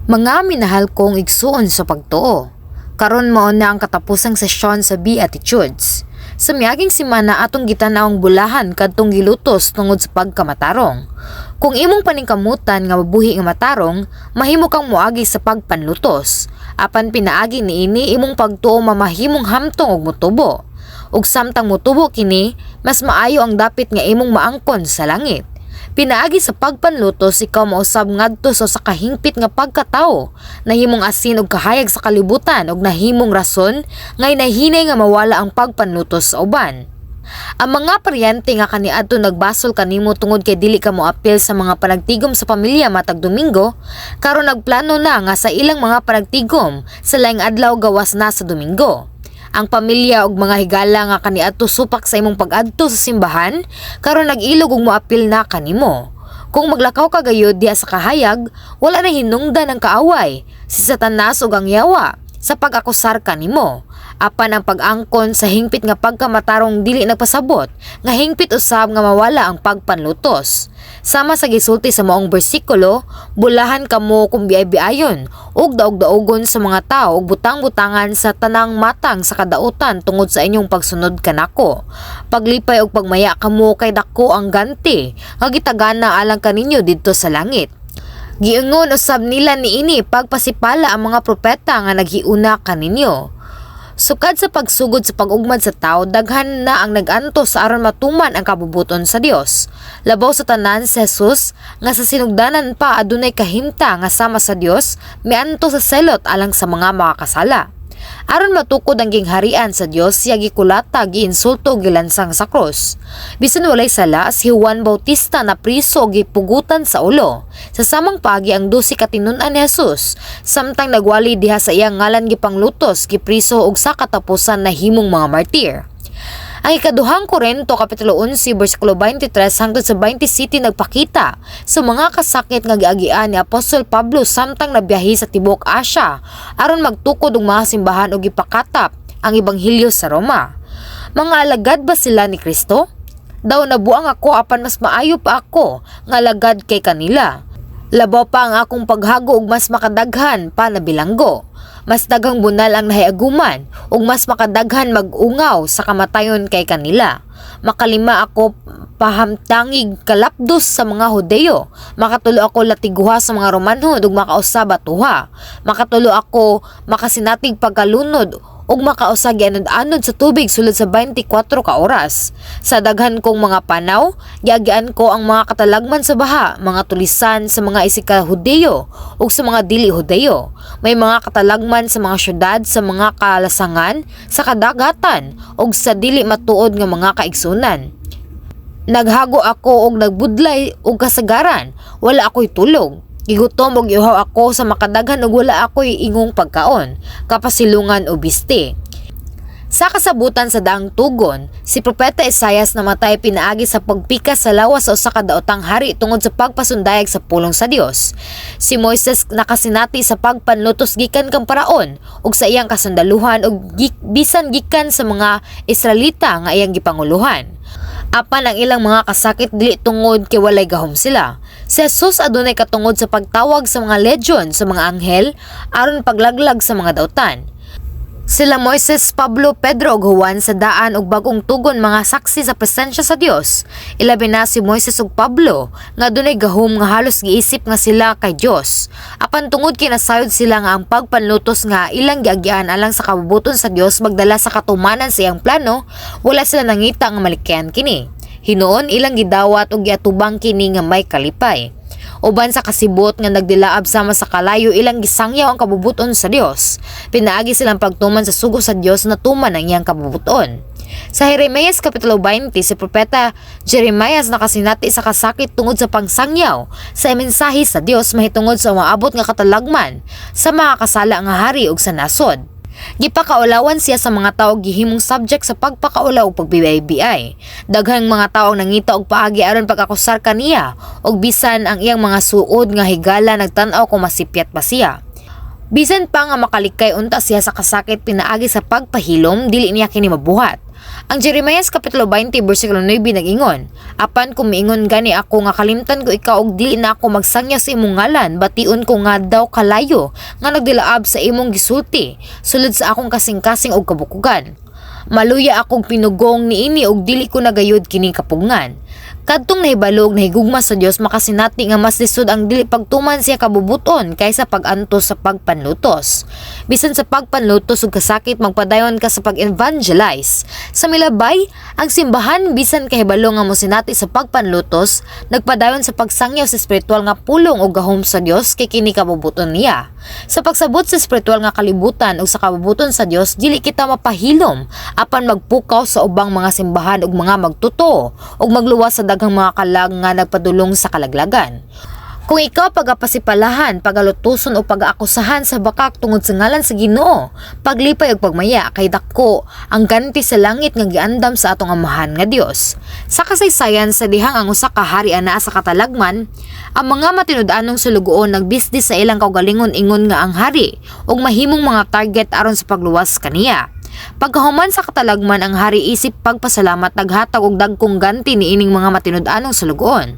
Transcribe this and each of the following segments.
Mga minahal kong igsuon sa pagtuo, karon mao na ang katapusang sesyon sa Beatitudes. Sa miaging semana, atong gitan-aw ang bulahan kadtong gilutos tungod sa pagkamatarong. Kung imong paningkamutan nga mabuhi nga matarong, mahimo kang moagi sa pagpanlutos. Apan pinaagi niini, imong pagtuo mamahimong hamtong ug motubo. Ug samtang motubo kini, mas maayo ang dapit nga imong maangkon sa langit. Pinaagi sa pagpanlutos, ikaw mausab ngadto sa usa ka hingpit nga pagkatawo, nahimong asin ug kahayag sa kalibutan ug nahimong rason nga hinahinay nga mawala ang pagpanlutos sa uban. Ang mga paryente nga kaniadto nagbasol kanimo tungod kay dili ka moapil sa mga panagtigom sa pamilya matag Domingo, karon nagplano na nga sa ilang mga panagtigom sa laing adlaw gawas na sa Domingo. Ang pamilya ug mga higala nga kaniadto supak sa imong pag-adto sa simbahan, karon nag-ilog ug moapil na kanimo. Kung maglakaw ka gayud diha sa kahayag, wala na hinungdan ang kaaway, si Satanas ug ang yawa, sa pag-akusar kanimo. Apan ang pag-angkon sa hingpit nga pagkamatarong dili nagpasabot nga hingpit usab nga mawala ang pagpanlutos. Sama sa gisulti sa maong bersikulo, bulahan kamo kung biay-biayon ug daog-daogon sa mga tao ug butang-butangan sa tanang matang sa kadautan tungod sa inyong pagsunod kanako. Paglipay ug pagmaya kamo kay dako ang ganti nga gitagana alang kaninyo didto sa langit. Giingon usab nila niini pagpasipala ang mga propeta nga naghiuna kaninyo. Sukad sa pagsugod sa pag-ugmad sa tao, daghan na ang nag-antos aron matuman ang kabubuton sa Dios. Labaw sa tanan si Jesus nga sa sinugdanan pa adunay kahimta nga sama sa Dios, miantos sa selot alang sa mga makakasala. Aron matukod ang gingharian sa Dios, siya gikulata, giinsulto, gilansang sa krus. Bisan walay sala, si Juan Bautista na priso, gipugutan sa ulo. Sa samang paagi, ang 12 ka tinun-an ni Jesus, samtang nagwali diha sa iyang ngalan, gipanglutos, gipriso ug sa katapusan nahimong mga martir. Ang ikaduhang Korento kapitulo 11 bersikulo 23 hangtod sa 27 nagpakita sa mga kasakit nga giagian ni Apostol Pablo samtang nabiyahe sa tibuok Asia aron magtukod og mga simbahan ug ipakatap ang ebanghelyo sa Roma. Mga alagad ba sila ni Kristo? Daw nabuang ako, apan mas maayo pa ako nga alagad kay kanila. Labaw pa ang akong paghago ug mas makadaghan pa nabilanggo. Mas daghang bunal ang nahiaguman ug mas makadaghan mag-ungaw sa kamatayon kay kanila. Makalima ako pahamtangig kalapdos sa mga Hudeyo. Makatulo ako latiguha sa mga Romanhon ug makausa batuha. Makatulo ako makasinatig pagkalunod ug makausa gianod-anod sa tubig sulod sa 24 ka oras. Sa daghan kong mga panaw, giagian ko ang mga katalagman sa baha, mga tulisan sa mga isika Hudeyo ug sa mga dili Hudeyo. May mga katalagman sa mga syudad, sa mga kalasangan, sa kadagatan ug sa dili matuod nga mga kaigsunan. Naghago ako og nagbudlay og kasagaran, wala ako'y tulog. Gigutom og giuhaw ako sa makadaghan ug wala ako'y ingong pagkaon, kapasilungan o biste. Sa kasabutan sa daang tugon, si Propeta Isayas namatay pinaagi sa pagpikas sa lawas sa usa ka daotang hari tungod sa pagpasundayag sa pulong sa Dios. Si Moises nakasinati sa pagpanlutos gikan kang Paraon ug sa iyang kasundaluhan ug bisan gikan sa mga Israelita nga iyang gipanguluhan. Apan ang ilang mga kasakit dili tungod kay walay gahom sila. Si Jesus adunay katungod sa pagtawag sa mga legion sa mga anghel aron paglaglag sa mga dautan. Sila Moises, Pablo, Pedro ug Juan sa daan ug bag-ong tugon mga saksi sa presensya sa Dios. Ilabi na si Moises ug Pablo nga adunay gahom nga halos giisip nga sila kay Dios. Apan tungod kay nasayod sila nga ang pagpanlutos nga ilang giagian alang sa kabubuton sa Dios magdala sa katumanan sa iyang plano, wala sila nangita nga malikayan kini. Hinuon ilang gidawat ug giatubang kini nga may kalipay. Uban sa kasibot nga nagdilaab sama sa kalayo, ilang gisangyaw ang kabubuton sa Dios. Pinaagi silang pagtuman sa sugo sa Dios, natuman ang iyang kabubuton. Sa Jeremias Kapitulo 20, si Propeta Jeremias nakasinati sa kasakit tungod sa pangsangyaw sa mensahe sa Dios mahitungod sa umaabot nga katalagman sa mga kasala nga hari ug sa nasod. Gipakaulawan siya sa mga tao, gihimong subject sa pagpakaulaw ug pagbibay-biay. Daghang mga tao ang nangita og paagi aron pag-akusar kaniya ug bisan ang iyang mga suod nga higala nagtan-aw kung masipyat ba siya. Bisan pa nga makalikay unta siya sa kasakit pinaagi sa pagpahilom, dili niya kini mabuhat. Ang Jeremias kapitulo 20 bersikulo 9 nag-ingon, "Apan kung miingon gani ako nga kalimtan ko ikaw og dili na ako magsangyaw sa imong ngalan, bation ko nga daw kalayo nga nagdilaab sa imong gisulti sulod sa akong kasing-kasing og kabukugan. Maluya akong pinugong niini og dili ko nagayod kining kapugngan." Kadtong nahibalo og nahigugma sa Dios makasinati nga mas lisod ang dili pagtuman siya kabubuton kaysa pag-antos sa pagpanlutos. Bisan sa pagpanlutos ug kasakit, magpadayon ka sa pag-evangelize. Sa milabay, ang simbahan, bisan kahibalo nga mosinati sa pagpanlutos, nagpadayon sa pagsangyaw sa espiritual nga pulong ug gahom sa Dios kay kini kabubuton niya. Sa pagsabot sa espiritual nga kalibutan ug sa kabubuton sa Dios, dili kita mapahilom apan magpukaw sa ubang mga simbahan ug mga magtotoo ug magluwas sa daghang mga kalag nga nagpadulong sa kalaglagan. Kung ikaw pagapasipalahan, pagalutuson o pagaakusahan sa bakak tungod sa ngalan sa Ginoo, paglipay ug pagmaya kay dako ang ganti sa langit nga giandam sa atong Amahan nga Dios. Sa kasaysayan, sa dihang ang usa ka hari anaa sa katalagman, ang mga matinud-anong sulugoon nagbisdi sa ilang kaugalingon ingon nga ang hari ug mahimong mga target aron sa pagluwas kaniya. Pagkahuman sa katalagman, ang hari isip pagpasalamat naghatag og dagkong ganti niining mga matinud-anong sulugoon.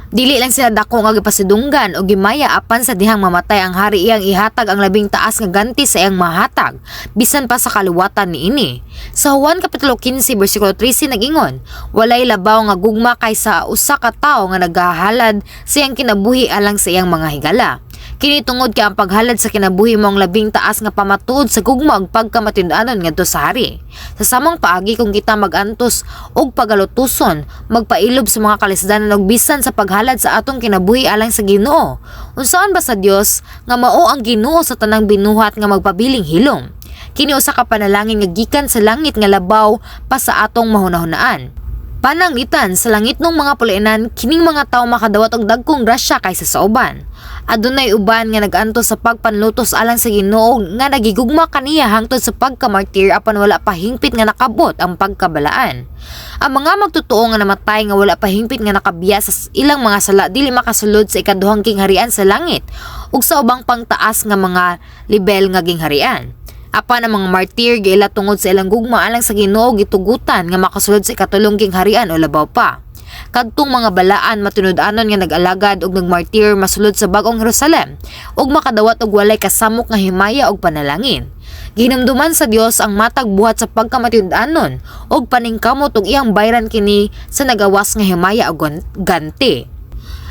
Dili lang sila dako nga gipasidunggan o gimaya, apan sa dihang mamatay ang hari, iyang ihatag ang labing taas nga ganti sa iyang mahatag bisan pa sa kaluwatan niini. Sa Juan kapitulo 15 bersikulo 13 nag-ingon, "Walay labaw nga gugma kaysa usa ka tawo nga nagahalad sa iyang kinabuhi alang sa iyang mga higala." Kini tungod kay ang paghalad sa kinabuhi mo ang labing taas nga pamatuod sa gugma ug pagkamatinud-anon ngadto sa hari. Sa samang paagi, kung kita magantos og pagalutuson, magpailob sa mga kalisdanan ug bisan sa paghalad sa atong kinabuhi alang sa Ginoo, unsaon ba sa Dios nga mao ang Ginoo sa tanang binuhat nga magpabiling hilom? Kini usa ka panalangin nga gikan sa langit nga labaw pa sa atong mahunahunaan. Pananglitan sa langitnong mga pulinan, kining mga tawo makadawat og dagkong grasya kaysa sa uban. Adunay uban nga nag-antos sa pagpanlutos alang sa Ginoo nga nagigugma kaniya hangtod sa pagkamartir apan wala pa hingpit nga nakabot ang pagkabalaan. Ang mga magtotoo nga namatay nga wala pa hingpit nga nakabiya sa ilang mga sala dili makasulod sa ikaduhang gingharian sa langit ug sa ubang pangtaas nga mga lebel nga gingharian. Apan ang mga martir giila tungod sa ilang gugma alang sa Ginoo gitugutan nga makasulod sa ikatulong gingharian o labaw pa. Kadtong mga balaan matinud-anon nga nag-alagad og nagmartir masulod sa Bag-ong Jerusalem ug makadawat og walay kasamok nga himaya og panalangin. Gihinumduman sa Dios ang matag buhat sa pagkamatinud-anon ug paningkamot ug iyang bayran kini sa nagawas nga himaya og ganti.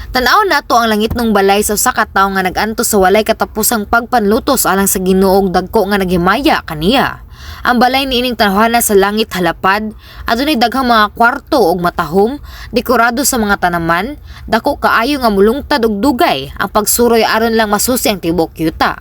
Tan-aw nato ang langitnong balay sa usa ka tawo nga nag-antos sa walay katapusang pagpanlutos alang sa Ginoo ug dagko nga naghimaya kaniya. Ang balay niining tawhana sa langit halapad, adunay daghang mga kwarto ug matahom, dekorado sa mga tanaman, dako kaayo nga mulungtad og dugay ang pagsuroy aron lang masusi ang tibuok yuta.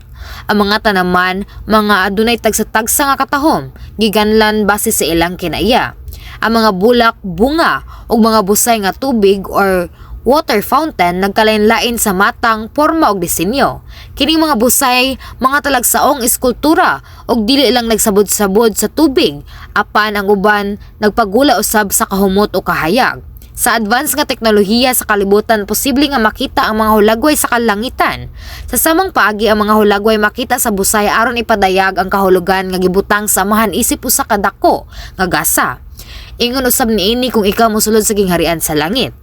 Ang mga tanaman, mga adunay tagsa-tagsa nga katahom, giganlan base sa ilang kinaiya. Ang mga bulak, bunga ug mga busay nga tubig or water fountain nagkalain-lain sa matang, porma ug disenyo. Kining mga busay, mga talagsaong eskultura ug dili lang nagsabod-sabod sa tubig, apan ang uban nagpagula usab sa kahumot o kahayag. Sa advance nga teknolohiya sa kalibutan, posible nga makita ang mga hulagway sa kalangitan. Sa samang paagi, ang mga hulagway makita sa busay aron ipadayag ang kahulugan nga gibutang sa Amahan isip usa ka dako nga gasa. Ingon usab niini kung ikaw mosulod sa gingharian sa langit.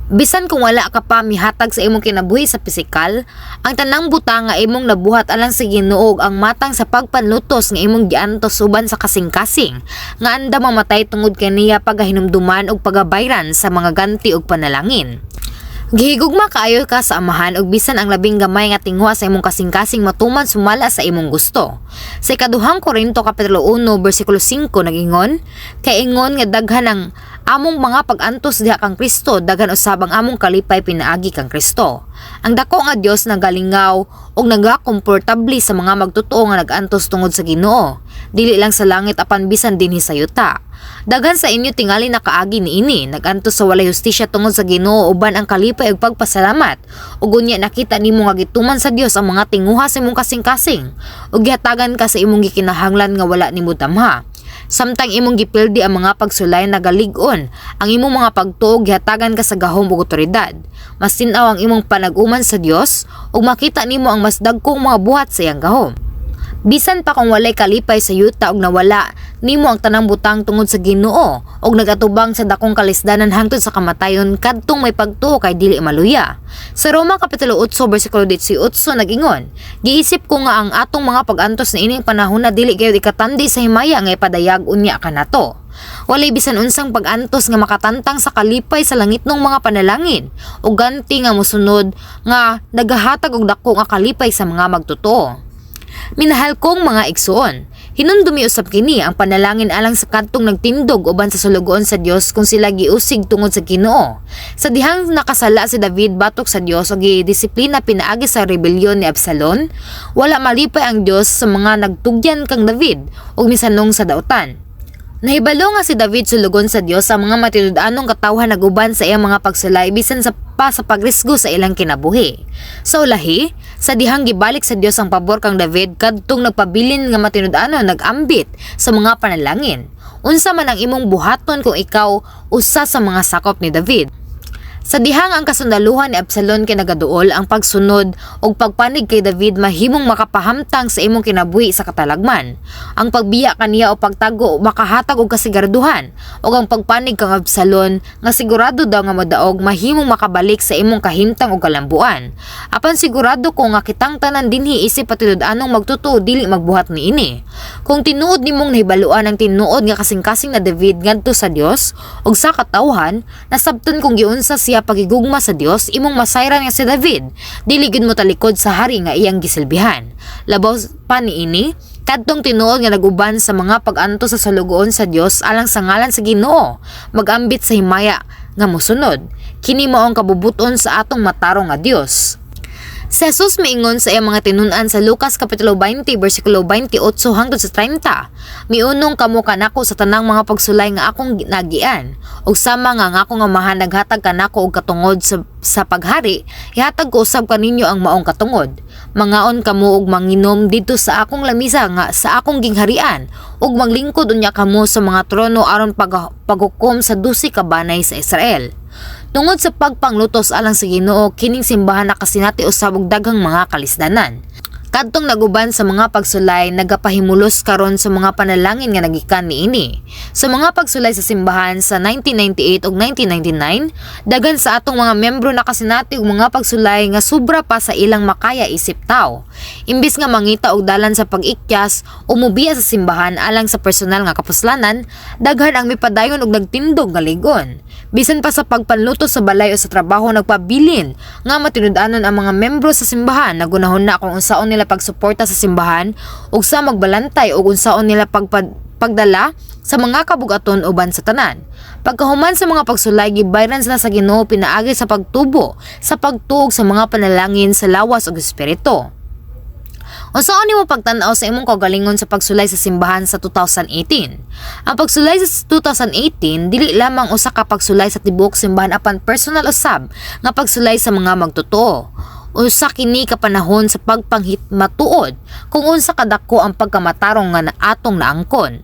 Bisan kung wala ka pa mihatag sa imong kinabuhi sa pisikal, ang tanang butang nga imong nabuhat alang sa Ginoo ug ang matang sa pagpanlutos nga imong giantos uban sa kasing-kasing nga andam mamatay tungod kaniya pagahinumduman ug pagabayran sa mga ganti ug panalangin. Gihigugma kaayo ka sa Amahan ug bisan ang labing gamay nga tinguha sa imong kasing-kasing matuman sumala sa imong gusto. Sa ikaduhang Korinto kapitulo 1 bersikulo 5 nagingon, "Kay ingon nga daghan ang among mga pag-antos diha kang Kristo, daghan usab ang among kalipay pinaagi kang Kristo." Ang dako nga Dios nagalingaw ug nagakomportable sa mga magtotoo nga nag-antos tungod sa Ginoo, dili lang sa langit apan bisan dinhi sa yuta. Daghan sa inyo tingali nakaagi niini, nag-antos sa walay hustisya tungod sa Ginoo uban ang kalipay ug pagpasalamat. Ug unya nakita nimo nga gituman sa Dios ang mga tinguha sa imong kasing-kasing ug gihatagan ka sa imong gikinahanglan nga wala nimo damha. Samtang imong gipildi ang mga pagsulay, nagalig-on ang imong mga pagtuo, gihatagan ka sa gahom ug otoridad. Mas tin-aw ang imong panag-uman sa Dios ug makita nimo ang mas dagkong mga buhat sa iyang gahom. Bisan pa kung walay kalipay sa yuta ug nawala nimo ang tanang butang tungod sa Ginoo ug nagatubang sa dakong kalisdanan hangtod sa kamatayon, kadtong may pagtuo kay dili maluya. Sa Roma kapitulo 8 bersikulo 18 nag-ingon, "Giisip ko nga ang atong mga pag-antos niining panahon na dili gayud ikatandi sa himaya nga ipadayag unya kanato." Walay bisan unsang pag-antos nga makatantang sa kalipay sa langitnong mga panalangin ug ganti nga mosunod nga nagahatag og dako nga kalipay sa mga magtotoo. Minahal kong mga igsuon, hinumdumi usab kini ang panalangin alang sa kadtong nagtindog uban sa sulugoon sa Dios kung sila giusig tungod sa Ginoo. Sa dihang nakasala si David batok sa Dios ug gidisiplina pinaagi sa rebelyon ni Absalom, wala malipay ang Dios sa mga nagtugyan kang David ug misanong sa dautan. Nahibalo nga si David sulugon sa Dios, ang mga matinud-anong katawhan naguban sa iyang mga pagsulay bisan sa pa sa pagrisgo sa ilang kinabuhi. Sa ulahi, sa dihang gibalik sa Dios ang pabor kang David, kadtong nagpabilin nga matinud-anon nagambit sa mga panalangin. Unsa man ang imong buhaton kung ikaw usa sa mga sakop ni David? Sa dihang ang kasundaluhan ni Absalom kay nagaduol, ang pagsunod ug pagpanig kay David mahimong makapahamtang sa imong kinabuhi sa katalagman. Ang pagbiya kaniya o pagtago makahatag og kasiguraduhan, ug ang pagpanig kang Absalom nga sigurado daw nga modaog mahimong makabalik sa imong kahimtang ug kalambuan. Apan sigurado ko nga kitang tanan dinhi isip patinud-anong magtotoo dili magbuhat niini. Kung tinuod nimong nahibaluan ang tinuod nga kasing-kasing na David ngadto sa Dios ug sa katawhan, nasabton kung giunsa siya pagigugma sa Dios, imong masayran nga si David dili gyud mo talikod sa hari nga iyang gisilbihan. Labaw pa niini, kadtong tinuod nga naguban sa mga pag-antos sa sulugoon sa Dios alang sa ngalan sa Ginoo, magambit sa himaya nga mosunod. Kini mao ang kabubuton sa atong matarong nga Dios. Si Jesus miingon sa iyang mga tinun-an sa Lucas kapitulo 20 bersikulo 28 hangtod sa 30, "Miunong kamo kanako sa tanang mga pagsulay nga akong nagian, ug sama nga ang akong Amahan naghatag kanako og katungod sa paghari, ihatag ko usab kaninyo ang maong katungod. Mangaon kamo ug manginom didto sa akong lamisa nga sa akong gingharian, ug maglingkod unya kamo sa mga trono aron paghukom sa 12 ka banay sa Israel." Tungod sa pagpanglutos alang sa Ginoo, kining simbahan nakasinati usab og daghang mga kalisdanan. Kadtong naguban sa mga pagsulay nagapahimulos karon sa mga panalangin nga nagikan niini. Sa mga pagsulay sa simbahan sa 1998 ug 1999, daghan sa atong mga membro nakasinati og mga pagsulay nga sobra pa sa ilang makaya isip tawo. Imbis nga mangita og dalan sa pag-ikyas o mubiya sa simbahan alang sa personal nga kapuslanan, daghan ang mipadayon og nagtindog nga ligon. Bisan pa sa pagpanluto sa balay o sa trabaho, nagpabilin nga matinud-anon ang mga membro sa simbahan. Nagunahon na kung unsaon nila pagsuporta sa simbahan ug sa magbalantay ug unsaon nila pagdala sa mga kabugaton uban sa tanan. Pagkahuman sa mga pagsulay, gibayran sila sa Ginoo pinaagi sa pagtubo, sa pagtuog sa mga panalangin sa lawas ug espiritu. Unsaon nimo pagtan-aw sa imong kaugalingon sa pagsulay sa simbahan sa 2018? Ang pagsulay sa 2018 dili lamang usa ka pagsulay sa tibuok simbahan apan personal usab nga pagsulay sa mga magtotoo. Usa kini ka panahon sa pagpanghimatuod kung unsa kadako ang pagkamatarong nga atong naangkon.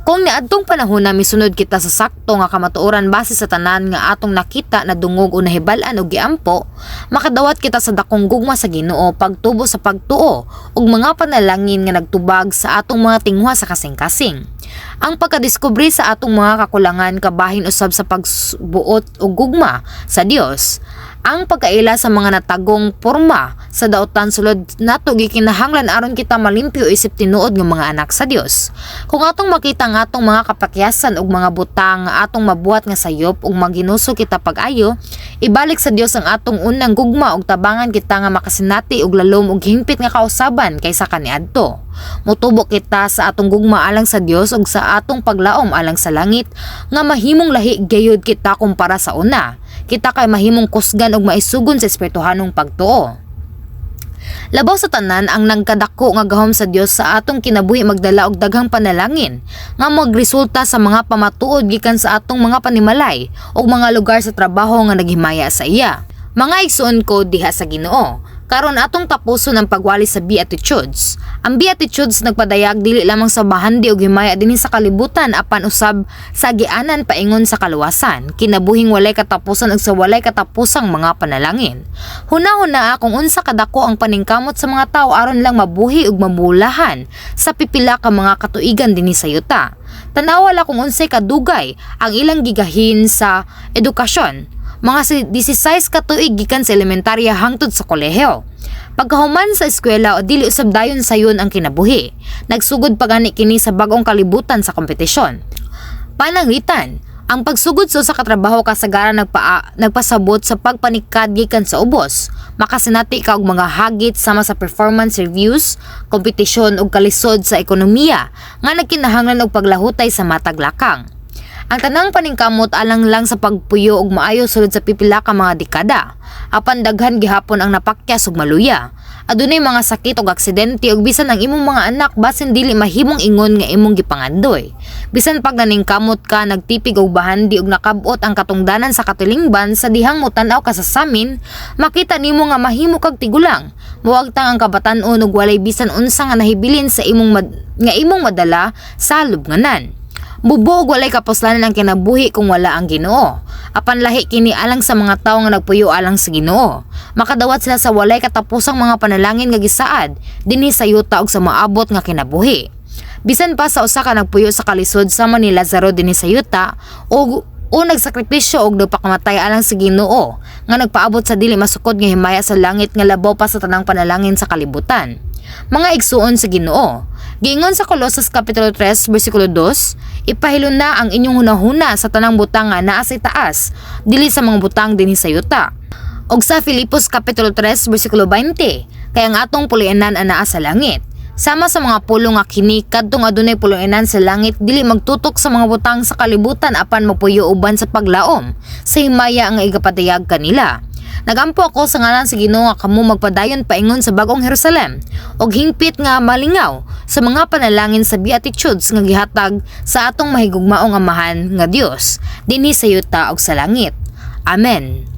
Kung niadtong panahon na misunod kita sa sakto nga kamatuoran base sa tanan nga atong nakita, nadungog o nahibal-an og giampo, makadawat kita sa dakong gugma sa Ginoo, pagtubo sa pagtuo ug mga panalangin nga nagtubag sa atong mga tinguha sa kasing-kasing. Ang pagkadiskubre sa atong mga kakulangan kabahin usab sa pagbuot og gugma sa Dios. Ang pagkaila sa mga natagong porma sa dautan sulod nato gikinahanglan aron kita malimpyo isip tinuod nga mga anak sa Dios. Kung atong makita ang atong mga kapakyasan ug mga butang nga atong mabuhat nga sayop ug maginuso kita pag-ayo, ibalik sa Dios ang atong unang gugma ug tabangan kita nga makasinati og lalom ug hingpit nga kausaban kaysa kaniadto. Motubo kita sa atong gugma alang sa Dios ug sa atong paglaom alang sa langit nga mahimong lahi gayud kita kumpara sa una. Kita kay mahimong kusgan ug maisugon sa espirituhanong pagtuo. Labaw sa tanan, ang nagkadako nga gahom sa Dios sa atong kinabuhi magdala og daghang panalangin nga magresulta sa mga pamatuod gikan sa atong mga panimalay ug mga lugar sa trabaho nga naghimaya sa iya. Mga igsuon ko diha sa Ginoo, Karon atong tapuson ang pagwali sa Beatitudes. Ang Beatitudes nagpadayag dili lamang sa bahandi og himaya dinhi sa kalibutan apan usab sa agianan paingon sa kaluwasan, kinabuhing walay katapusan ug sa walay katapusang mga panalangin. Huna-huna kung unsa kadako ang paningkamot sa mga tawo aron lang mabuhi ug mabulahan sa pipila ka mga katuigan dinhi sa yuta. Tanawa la kung unsay kadugay ang ilang gigahin sa edukasyon. Mga 16 ka tuig gikan sa elementarya hangtod sa kolehiyo. Pagkahuman sa eskwela o dili usab dayon sayon ang kinabuhi. Nagsugod pa gani kini sa bag-ong kalibutan sa kompetisyon. Pananglitan, ang pagsugod sa usa ka trabaho kasagaran nagpasabot sa pagpanikad gikan sa ubos. Makasinati ka og mga hagit sama sa performance reviews, kompetisyon ug kalisod sa ekonomiya nga nagkinahanglan og paglahutay sa matag lakang. Ang tanang paningkamot alang lang sa pagpuyo og maayo sulod sa pipila ka mga dekada. Apan daghan gihapon ang napakyas ug maluya. Adunay mga sakit ug aksidente ug bisan ang imong mga anak basin dili mahimong ingon nga imong gipangandoy. Bisan pag naningkamot ka, nagtipig og bahandi ug nakab-ot ang katungdanan sa katilingban sa dihang motan-aw ka sa samin, makita nimo nga mahimo kag tigulang. Muwagtang ang kabatan-on ug walay bisan unsa nga nahibilin sa imong nga imong madala sa lubnganan. Bubo ug walay kapuslanan ang kinabuhi kung wala ang Ginoo. Apan lahi kini alang sa mga tawo nga nagpuyo alang sa Ginoo. Makadawat sila sa walay katapusang mga panalangin nga gisaad dinhi sa yuta ug sa maabot nga kinabuhi. Bisan pa sa usa ka nagpuyo sa kalisod sama ni Lazaro dinhi sa yuta ug o nagsakripisyo og nagpakamatay alang sa Ginoo nga nagpaabot sa dili masukod nga himaya sa langit nga labaw pa sa tanang panalangin sa kalibutan. Mga igsuon sa Ginoo, giingon sa Colosas kapitulo 3 bersikulo 2, "Ipahiluna na ang inyong hunahuna sa tanang butang nga naa sa itaas, dili sa mga butang dinhi sa yuta." Og sa Filipos kapitulo 3 bersikulo 20, "Kay ang atong puloy-anan anaa sa langit." Sama sa mga pulong nga kini, kadtong adunay puloy-anan sa langit dili magtutok sa mga butang sa kalibutan apan mapuyo uban sa paglaom sa himaya nga igapadayag kanila. Nagampo ako sa ngalan sa Ginoo nga kamo magpadayon paingon sa bagong Jerusalem ug hingpit nga malingaw sa mga panalangin sa Beatitudes nga gihatag sa atong mahigugmaong Amahan nga Dios dinhi sa yuta ug sa langit. Amen.